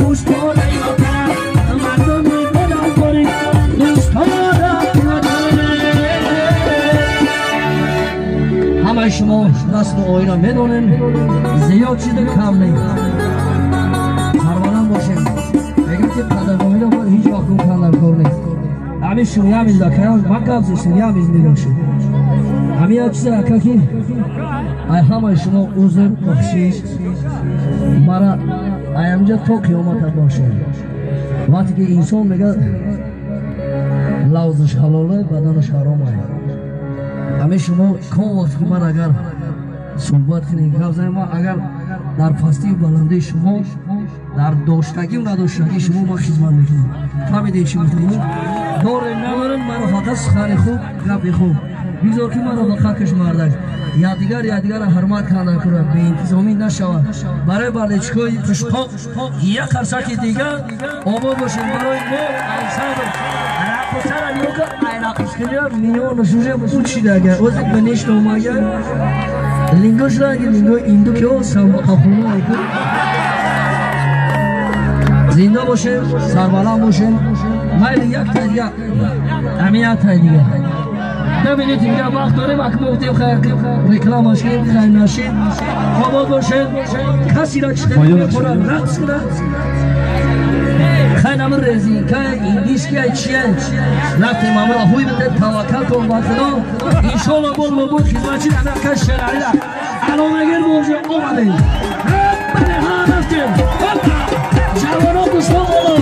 Гӯшпораи опара мардуми гуноҳкорӣ дӯстора ҳамаи шумо расму оина медонем, зиёд чизе кам не. Сарбаланд бошем. Мегӯям ки қадрдониро бояд ҳеҷ вақт гум кардан кор нест. Ҳамин шуниямиз акаям, ман гап шуниямиз мебошед. Ҳамин як чизе ака ки ай ҳамаи шумо узр бахшиш мара ай ҳаминҷа то қиёмата бошед. Вақте ки инсон мегӯяд лавзаш ҳалоле, баданаш ҳаромае. Ҳамин шумо ком вақте ки ман агар суҳбат кунем, гап занем, ман агар дар пастию баландии шумо, дар доштагию надоштагии шумо ман хизмат мекунам. Фаҳмидед чӣ гуфтам? Дорем надорем, маро фақат сухани хуб, гапи хуб. Бигзор ки маро ба хакаш мардак. Якдигар якдигарро ҳурмат кардан кунад, беинтизомӣ нашавад. Барои бардечикои қишқоқ як қарсаки дигар обод бошем. Барои мо ансамбл рақосара нигоҳ кун, ай рақскунӣ миёнаш уже учидага. Ози биништ омага. Лингош ранги лингои инду ки о самбақахона айку. Зинда бошем, сарбаланд бошем. Майли як тай дига. Ҳамин як тай дига. 10 минути дига вақт дорем, ак мо гуфтем хайр рекламаш кунем, хайр нашид. Обод бошем. Касира чӣ мехӯрад, рақс кунад. Хайр намир резинка, индийская чия. Рафтем амро ҳуй бите, таваккал кун ба Худо. Иншоалло боз мо буд хизматчи анака Шералӣ. Аломагир бошем, омадем. Бале, ҳа рафтем. Ҷавонон дӯстон боло.